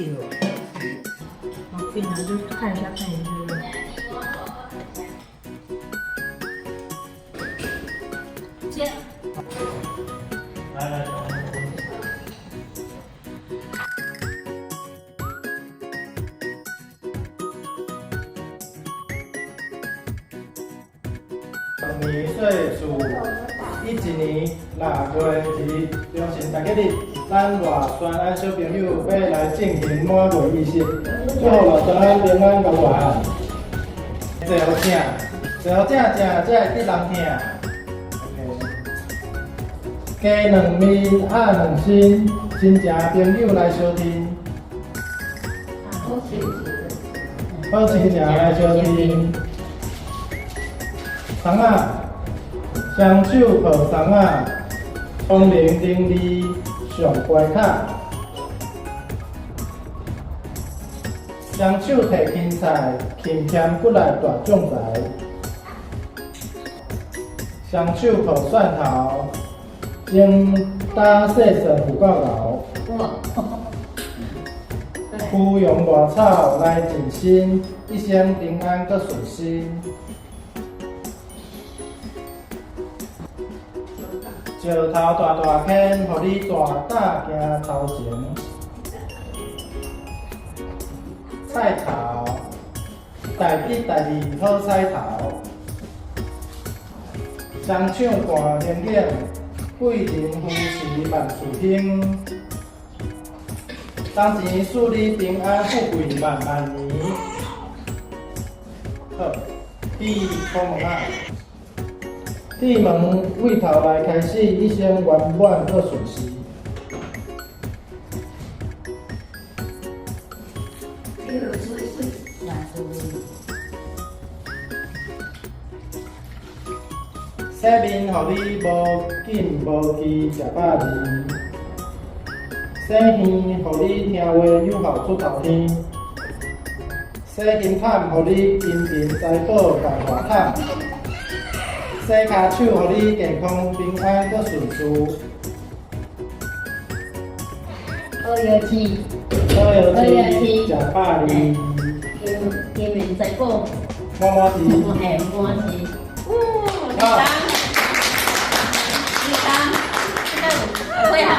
對。好，平常就看一下看一下。這。來來。年歲數一一年六月二日，良辰大吉日，咱賴宣安小朋友欲來進行滿月儀式，祝福賴宣安平安佮大漢。坐予正，坐予正正，才會得人疼。雞兩面，鴨兩身，親情朋友來相認。好親情來相認。蔥仔，雙手抱蔥仔，聰明伶俐上關卡。雙手提芹菜，勤儉骨力大將才。雙手抱蒜頭，精打細算有夠𠢕。扶陽熱草來淨身，一生平安閣順心。石頭大大坑，予你大膽行頭前。菜頭，大吉大利好彩頭。雙手看風景，貴人扶持萬事興。送錢賜你平安富貴萬萬年。好，閉空門啊！閉門對頭來開始，一生圓滿閣順遂。洗面予你無緊無忌食百二，洗耳予你聽話有效出頭天，洗金毯予你金銀財寶共外毯，洗跤手予你健康平安閣順遂。好藥翅，好藥翅，食百二。金金銀財寶，滿滿翅，嘿，滿滿翅。哦，第三，第三，這個會很。